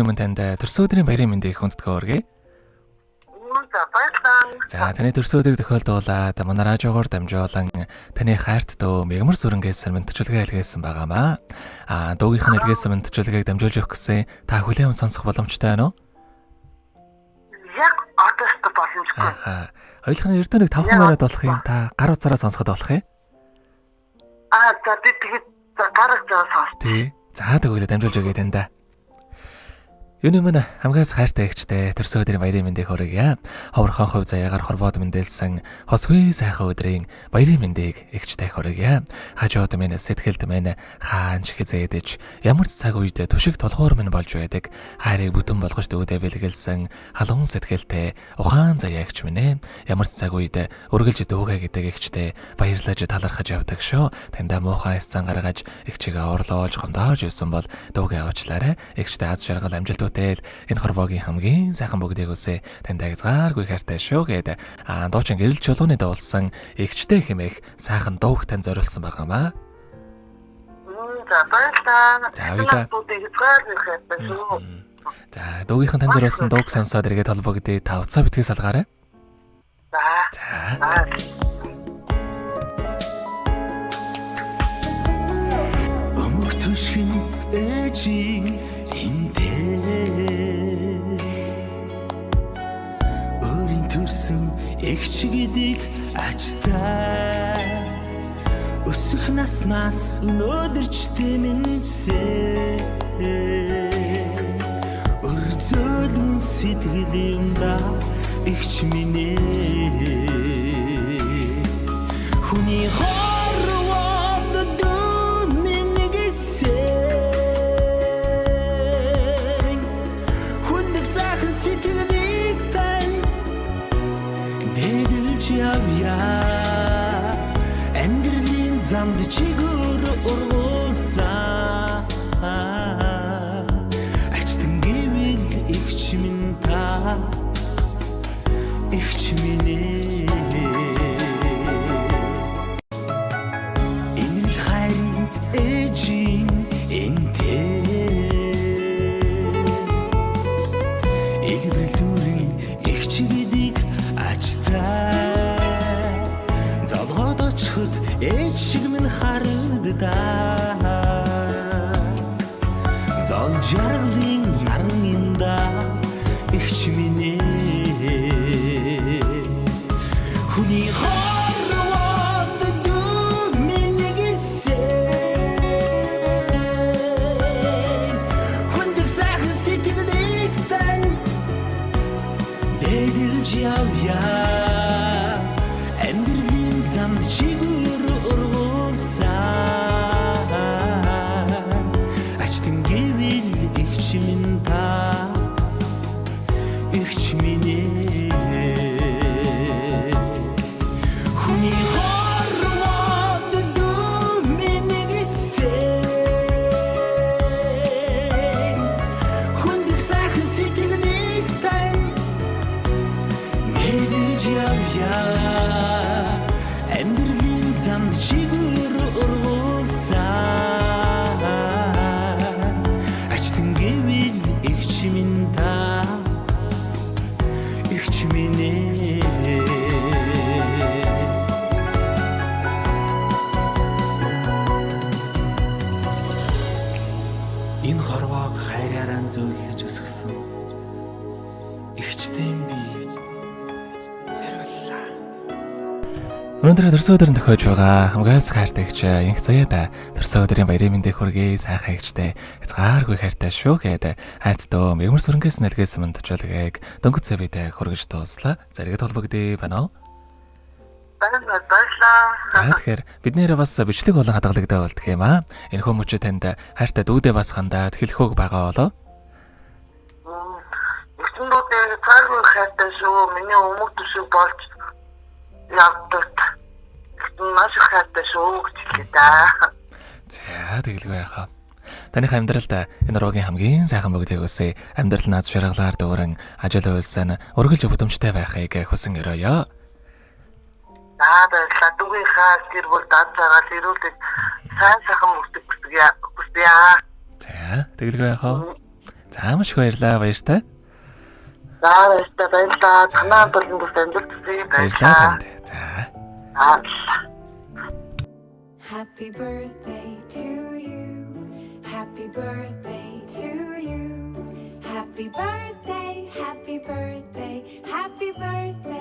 Юуны өмнө танд төрсөн өдрийн баярын мэндийг хүндэтгэн хүргэе. За, баярлалаа. За, таны төрсөн өдрийг тохиолдуулаад манай радиогоор дамжуулан таны хайрт дүү Мягмар сүрэнгээс мэдчилгээ илгээсэн байгаамаа. Аа, дуугийнх нь илгээсэн мэдчилгээг дамжуулж өгөх гэсэн та хүлээн сонсох боломжтой байна уу? Яг одоо ч боломжгүй. Аа. Хоёулах нь ердөө нэг 5 минут болох юм. Та гар утсаараа сонсоход болох юм. Аа, за би тэгээд гар утсаараа сонс. Тий. За, тэгвэл дамжуулж өгье танд. Юуны өмнө хамгаас хайртай эгчтэй төрсөн өдрийн баярын мэндийг хүргье. Ховорхон хувь заяагаар хорвоод мэндэлсэн хосгүй сайхан өдрийн баярын мэндийг эгчтэй хүргье. Хажууд минь сэтгэлд минь хаанч хизээдэж ямар ч цаг үед түшиг тулгуур минь болж байдаг. Хайрыг бүтэн болгож дүүдээ бэлгэлсэн халуун сэтгэлтэй ухаан заяагч минь ээ. Ямар ч цаг үед үргэлж дүүгээ гэдэг эгчтэй баярлаж талархаж явдаг шүү. Таньда муухай эс зан гаргаж эгчигээ орлоож гомдоож юусан бол дүүгээ уучлаарай. Эгчтэй аз жаргал амжилт бүтээл энэ хорвоогийн хамгийн сайхан бүгдийг үсэ танд хязгааргүй хайртай шүү гээд дуучин гэрэл чулууны дуулсан эгчтэй хэмээх сайхан дууг тань зориулсан байгаамаа. За, баярлалаа. За, баярлалаа. Хязгааргүй хайртай шүү. За, дуугийнх нь тань зориулсан дууг сонсоод эргээд холбогдъё. Та уцаа битгий салгаарай. За. За. Өмөх түшгэн ээжийн өөрийн төрсөн эгч гэдэг ачтай өсөх наснаас өнөөдөр ч тэмэнсэ өрзөөлөн сэтгэл юм да эгч минь хүний хорвоод дүү минь гэсэн хүндэг сайхан сэтгэлийг тань бэдэлж явъя амьдралын замд чигээр ургуулсан ачтан гэвэл эгч минь та эгч минь энэрл хайрын ээжийн энтэй элбэл дүрэн эгч гэдэг ачтай золгоод очиход ээж шиг минь харагдаа зол жаргалын наран инда эгч минь хүний хорвоод дүү минь гэсэн хүндэг сайхан сэтгэлийг тань бэдэлж явъя амьдралын замд чигээр ургуулсан ачтан гэвэл эгч минь та эгч минь хүний хорвоод дүү минь гэсэн хүндэг сайхан сэтгэлийг тань бэдэлж явъя амьдралын замд чигээр ургуулсан ачтан гэвэл эгч минь та эгч минь. Энэ хорвоог хайраараа зөөллөж өсгсөн эгчтэй би зориуллаа. Өнөөдөр төрсөн өдөр нь тохиож байгаа хамгаас хайртай эгч инх заяада төрсөн өдрийн баярын мэндийг хүргэе. Сайхан эгчтэй хязгааргүй хайртай шүү гээд хайрт дөө Мягмар сүрэнгээс нэлгээсэн мэдчилгээг дөнгөж цавитай хүргэж дууслаа. Зэрэгэд холбогдъё байна уу? Баярлалаа. За, тэгэхээр бид нэрээ бас бичлэг болон хадгалагдаа болдго юм аа. Энэ хүмүүчээ танд хайртай дүүдээ бас хандаад хэлэх үг байгаа болов? Эгчэндүүдээ хязгааргүй хайртай шүү. Миний өмг төшөг болж явдаг. Маш их хайртай шүү гэж хэлээ да. За, тэгэлгүй яхаа. Таных амьдралд энэ руугийн хамгийн сайхан бүгдийг үсэ. Амьдрал наад жаргалаар дүүрэн ажил үйлсэн үргэлж бүдэмжтэй байхыг хүсэн өрөөё. За, баярлалаа. Дүүгийнхаа гэр бүл дан жаргал эрүүлэг сайн сайхан бүгдэг хүсье. За, тэгэлгүй яхаа. За, маш их баярлалаа. Баяртай. За, баяртай, баярлалаа. Танаа болон бас амжилт хүсье. Баярлалаа танд. За. За. Happy birthday to you. Happy birthday to you. Happy birthday, happy birthday, happy birthday.